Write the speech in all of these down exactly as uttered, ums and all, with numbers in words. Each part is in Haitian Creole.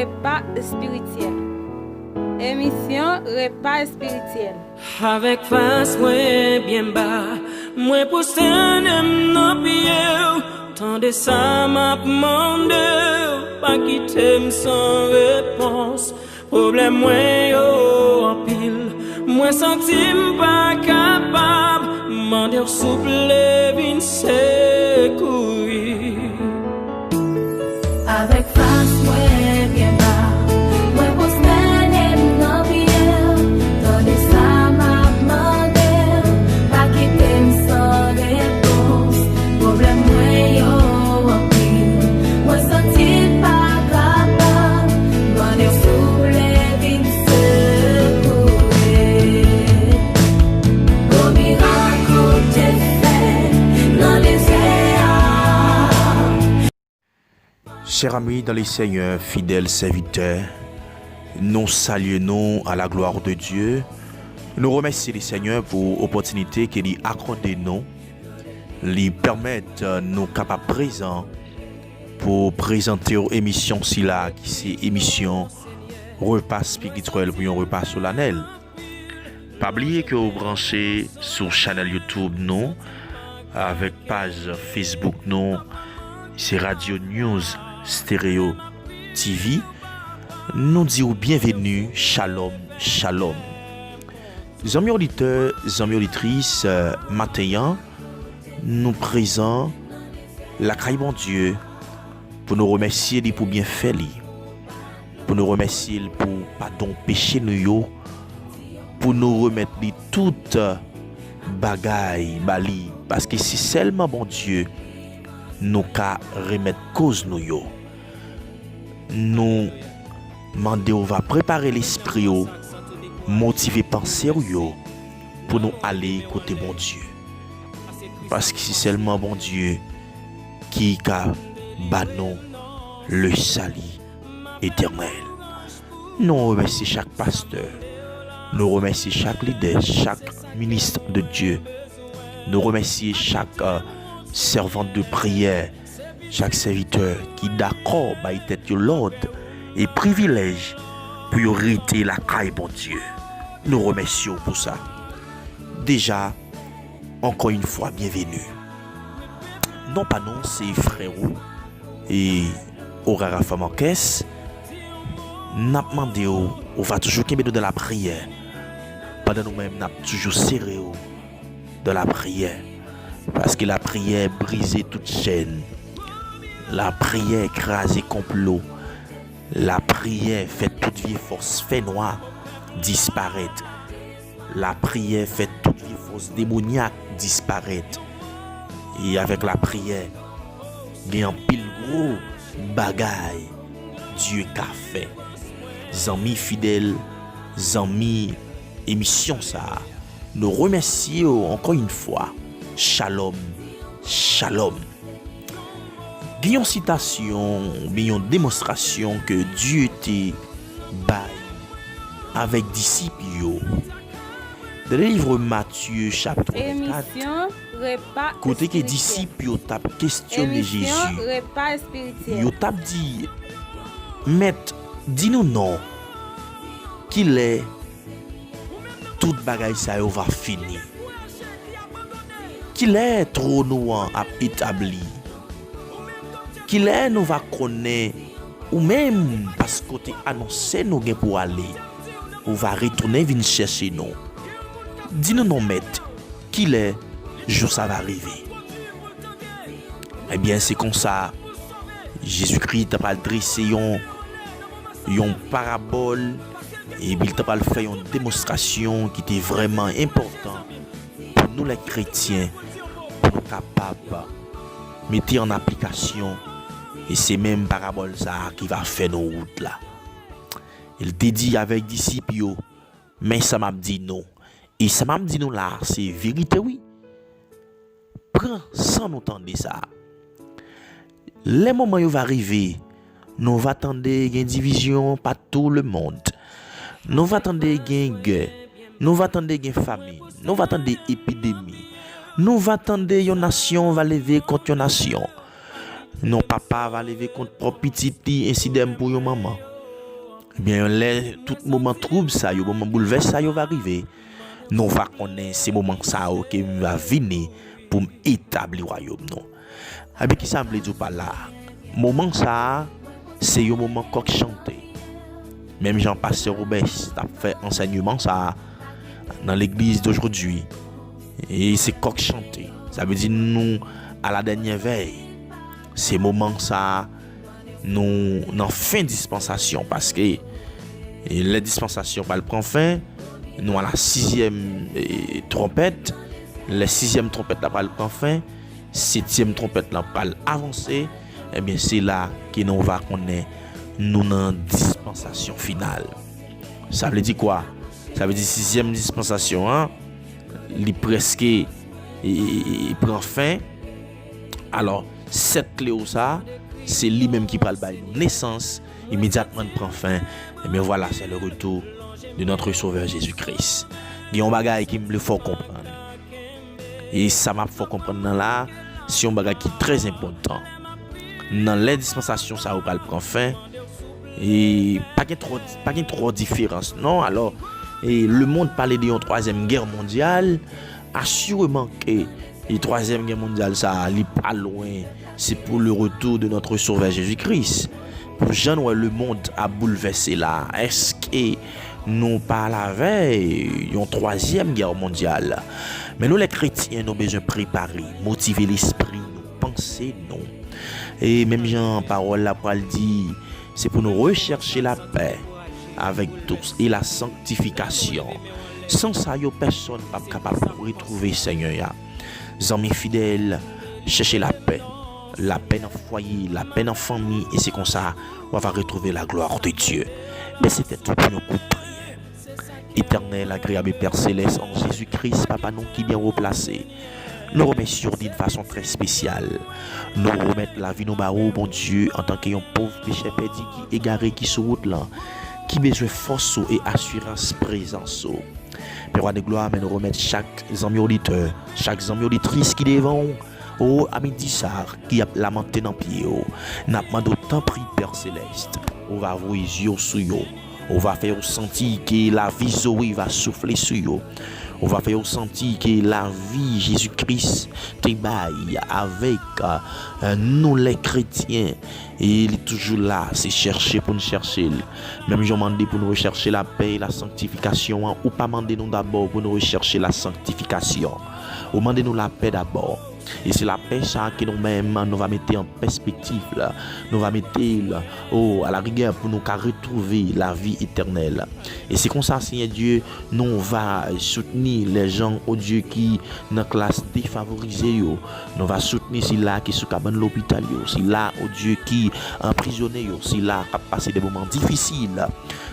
Repa espirityèl. Emisyon Repa espirityèl. Avèk fas mwen byen ba, mwen pwostène m nan pye w. Tande sa m ap mande w, pa kite m san repons. Pwoblèm mwen yo anpil, mwen santi m pa kapab. Mande w souple vin sekouri. Avèk fas mwen byen ba, mwen pwostène m nan pye w. Tande sa m ap mande w, pa kite m san repons. Pwoblèm mwen yo anpil, mwen santi m pa kapab. Mande w souple vin sekouri. Gwo mirak ou te fè nan dezè a. Chers amis dans le Seigneur, fidèles serviteurs, nou salye nou à la gloire de Dieu. Nou remèsye le Seigneur pou opòtinite ke li akòde nou. Li pèmèt nou kapab prezan pou prezante w emisyon sila ki se emisyon Repa Espirityèl pou yon repa solanèl. Pa bliye ke w branche sou chanèl YouTube nou avèk paj Facebook nou, se Radio News Stereo T V. Nou di w byenveni, shalom, shalom. Zanmi oditè, zanmi oditris, eh, maten an, nou prezan lakay Bondye pou nou remèsye li pou byenfè li, pou nou remèsye l pou padon peche nou yo, pou nou remèt li tout bagay ba li, paske se sèlman Bondye nou ka remèt koz nou yo. Nou mande w va prepare lespri w, motive panse w yo pou nou ale kote Bondye. Paske se sèlman Bondye ki ka ba nou le sali etènèl. Nou remèsye chak pastè, nou remèsye chak lidè, chak minis de Dye. Nou remèsye chak, euh, sèvant de priyè, chak sèvitè ki dakò bay tèt yo lòd e privilèj pou yo rete lakay Bondye. Nou remèsye w pou sa. Deja, ankò yon fwa, byenveni. Non pa nou, se frè ou e Orara Famokès. N ap mande w, ou va toujou kenbe nou dan lapriyè, pandan nou menm n ap toujou sere w dan lapriyè. Paske lapriyè brize tout chèn. Lapriyè kraze konplo. Lapriyè fè tout vye fòs fènwa disparèt. Lapriyè fè tout vye fòs demonyak disparèt. E avèk lapriyè, gen anpil gwo bagay Dye ka fè. Zanmi fidèl, zanmi emisyon sa a, nou remèsye w ankò yon fwa. Shalom, shalom. Gen yon sitasyon oubyen yon demonstrasyon ke Dye te bay avèk disip yo. Nan le livre Matthieu, chapitre vennkat, kote ke disip yo t ap kestyone Jezi, yo t ap di, Mèt, di nou non, kilè tout bagay sa yo va fini? Kilè twòn ou an ap etabli? Kilè nou va konnen ou menm, paske w te anonse nou gen pou w ale, ou va retounen vin chèche nou? Di nou non, Mèt, kilè jou sa va rive? Ebyen, se konsa, Jezikri t ap al drese yon, yon parabòl, epi l t ap al fè yon demonstrasyon ki te vrèman enpòtan pou nou, lè kretyen, pou nou kapab mete an aplikasyon, e se menm parabòl sa a ki va fè nou wout la. E l te di avèk disip yo, Men sa m ap di nou, e sa m ap di nou la a, se verite wi. Pran san nou tande sa. Lè moman yo va rive, nou va tande gen divizyon pa tou lemond. Nou va tande gen gè. Nou va tande gen famin. Nou va tande epidemi. Nou va tande yon nasyon va leve kont yon nasyon. Yon papa va leve kont pwòp pitit li, ensidèm pou yon manman. Ebyen, lè tout moman twoub sa yo, moman boulvès sa yo va rive, nou va konnen se moman sa yo ke m va vini pou m etabli wayòm nou. Ebyen, kisa m vle di w pa la? Moman sa a, se yon moman kòk chante. Menm jan pastè Robès t ap fè ansèyman sa a nan legliz dojodi, e se kòk chante. Sa vle di nou à la dernière veille. Se moman sa a, nou nan fen dispansasyon, paske, e, lè dispansasyon pral pran fen, nou à la sizyèm, e, twonpèt, lè sizyèm twonpèt la pral pran fen, setyèm twonpèt la pral avanse, ebyen, se la ke nou va konnen nou nan dispansasyon final. Sa vle di kwa? Sa vle di sizyèm dispansasyon an, li prèske, e, e, e, pran fen. Alò, sèt klewo sa, se li menm ki pral bay nou nesans, imedyatman l pran fen. Ebyen, vwala, c'est le retour de notre Sauveur Jésus-Christ. Gen yon bagay ki m vle fè w konprann. E sa m ap fè w konprann nan la, se yon bagay ki trè enpòtan. Nan lè dispansasyon sa yo pral pran fen, e pa gen twò, pa gen twò diferans, non. Alò, e lemonn pale de yon twazyèm gè mondyal, asireman ke e twazyèm gè mondyal sa a, li pa lwen, se pou le retour de notre Sauveur Jésus-Christ. Pou jan n wè lemonn ap boulvèse la, èske nou pa lavèy yon twazyèm gè mondyal? Men nou, lè kretyen, nou bezwen prepare, motive lespri nou, panse nou. E menm jan pawòl la pral di, se pou nou rechèche lapè avec tous et la sanctification. San sa yo, pèsonn p ap kapab retwouve Senyè a. Zanmi fidèl, chèche lapè. Lapè nan fwaye, lapè nan fanmi, e se konsa w ava retwouve la gloire de Dieu. Bese tèt ou pou yon kout priyè. Etènèl, agreyab e Pè Selès, an Jezi Kris, Papa nou ki byen wo plase, nou remèsye w d'une façon très spéciale. Nou remèt lavi nou ba ou, Bondye, antanke yon pòv pechè pèdi ki egare, ki sou wout lan, ki bezwen fòs ou e asirans prezans ou. Pè wa de glwa, men nou remèt chak zanmi oditè, chak zanmi oditris ki devan w, o, a midi sa, ki ap lamante nan pye w. N ap mande w, tanpri, Pè Selès, ou va voye zye w sou yo. Ou va fè yo santi ke lavi Zoe va soufle sou yo. Ou va fè yo santi ke lavi Jezi Kris te bay avèk, eh, nou lè kretyen. E li toujou la, se chèche pou n chèche l. Menm jan w mande pou n rechèche lapè e la sanktifikasyon an, ou pa mande nou dabò pou n rechèche la sanktifikasyon. Ou mande nou lapè dabò. E se lapè sa a ke nou menm, nou va mete an pèspektiv la. Nou va mete l, o, a la rigè pou nou ka retwouve lavi etènèl. E se konsa, Senyè Dye, nou va soutni lèjan, o Dye, ki nan klas defavorize yo. Nou va soutni sila ki sou kabann lopital yo, sila, o Dye, ki anprizone yo, sila k ap pase de moman difisil.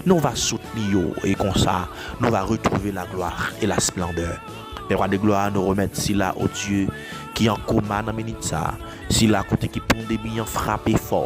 Nou va soutni yo, e konsa, nou va retwouve la gloire et la splendeur. Pè wa de glwa, nou remèt sila, o Dye, ki an koma nan minit sa, sila kote ki pandemi an frape fò.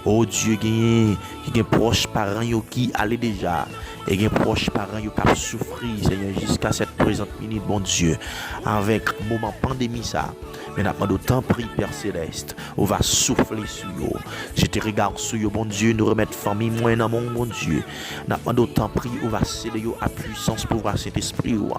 O Dye, genyen ki gen pwòch paran yo ki ale deja, e gen pwòch paran yo k ap soufri, Senyè, jiska sèt prezant minit, Bondye, avèk moman pandemi sa. Men n ap mande w, tanpri, Pè Selès, ou va soufle sou yo. Jete rega w sou yo, Bondye. Nou remèt fanmi mwen nan men w, Bondye. N ap mande w, tanpri, ou va sele yo a pwisans pouvwa Sentespri w.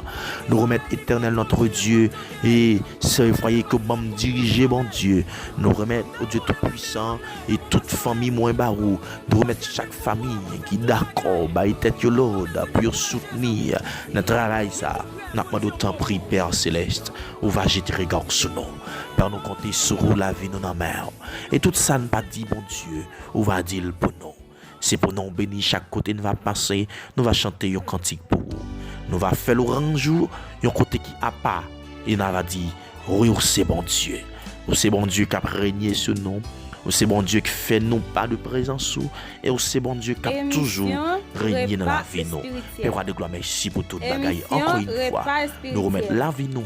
Nou remèt, Etènèl notre Dieu, e se fwaye ke w ban m dirije, Bondye. Nou remèt, o Dye Toupwisan, e tout fanmi mwen ba ou. Nou remèt chak fanmi ki dakò bay tèt yo lòd pou yo soutni nan travay sa. N ap mande w, tanpri, Pè Selès, ou va jete rega w sou nou. Pè, nou konte sou ou, lavi nou nan men w. E tout sa n pa di, Bondye, ou va di l pou nou. Se pou non w beni chak kote n va pase, nou va chante yon kantik pou ou. Nou va fè lwanj ou yon kote ki apa, e n a va di, wi, ou se Bondye. Ou se Bondye k ap renye sou nou. Ou se Bondye k fè nou pa de prezans ou. E ou se Bondye k ap toujou renye nan lavi nou. Pè wa de glwa, mèsi pou tout bagay. Ankò yon fwa, nou remèt lavi nou,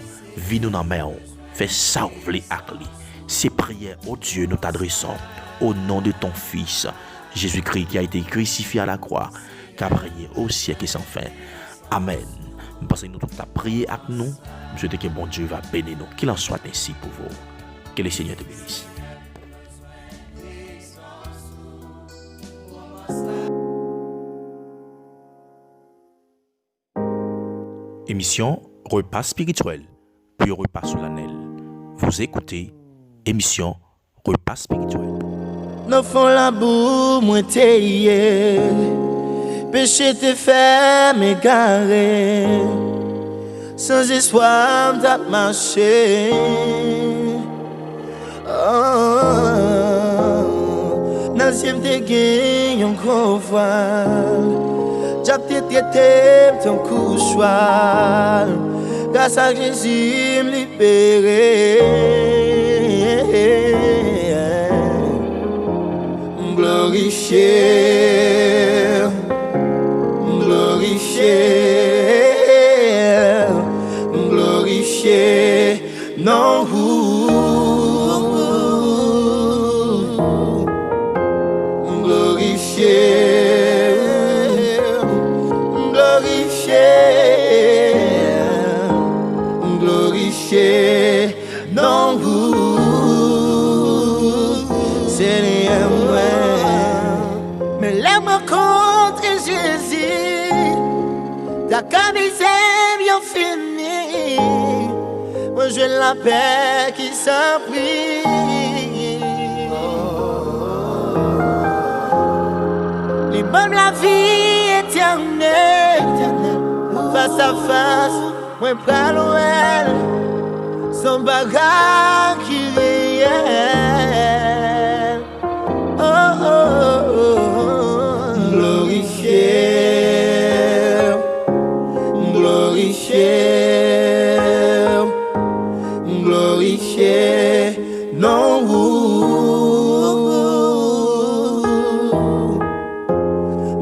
vi nou nan men w. Fè sa w vle ak li. Se priyè, o Dye, nou t adrese w. Au nom de ton Fils, Jésus-Christ, qui a été crucifié à la croix, qui a régné au siècle sans fin. Amèn. M panse nou tout ap priye ak nou. M swete ke Bondye va beni nou. Qu'il en soit ainsi pour vous. Que le Seigneur te bénisse. Émission Repas spirituel, puis repas solennel. Vous écoutez émission Repas spirituel. Nan fon labou mwen te ye, peche te fè m egare, san espwa m t ap mache. Oh, nan zye m te gen yon gwo vwal, dyab te trete m tankou chwal. Gras ak Jezi m libere. M glorifye, m glorifye, m glorifye non ou. M glorifye, m glorifye, m glorifye non ou, Senyè mwen. Men lè m rankontre Jezi, traka mizè m yo fini. Mwen jwenn lapè ki san pri. Li ban m lavi etènèl. Fas a fas, mwen pral wè l. Se yon bagay ki reyèl. Oh, oh, oh, oh. M glorifye, m glorifye, m glorifye non ou.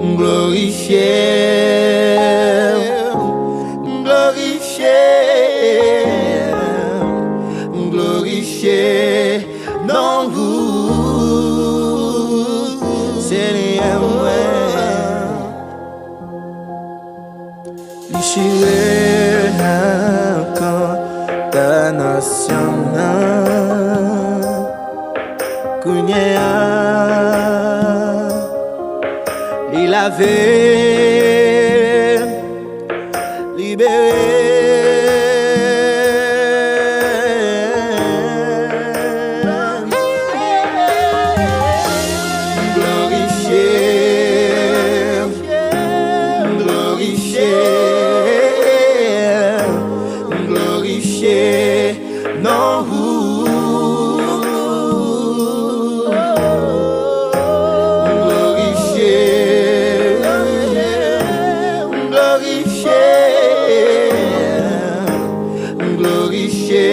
M glorifye, m glorifye, m glorifye non ou, Senyè mwen. Li chire nan kondanasyon nan. Kounye a, li lave m, libere m. M glorifye m, m glorifye m, m glorifye non ou. M glorifye m, m glorifye m, m glorifye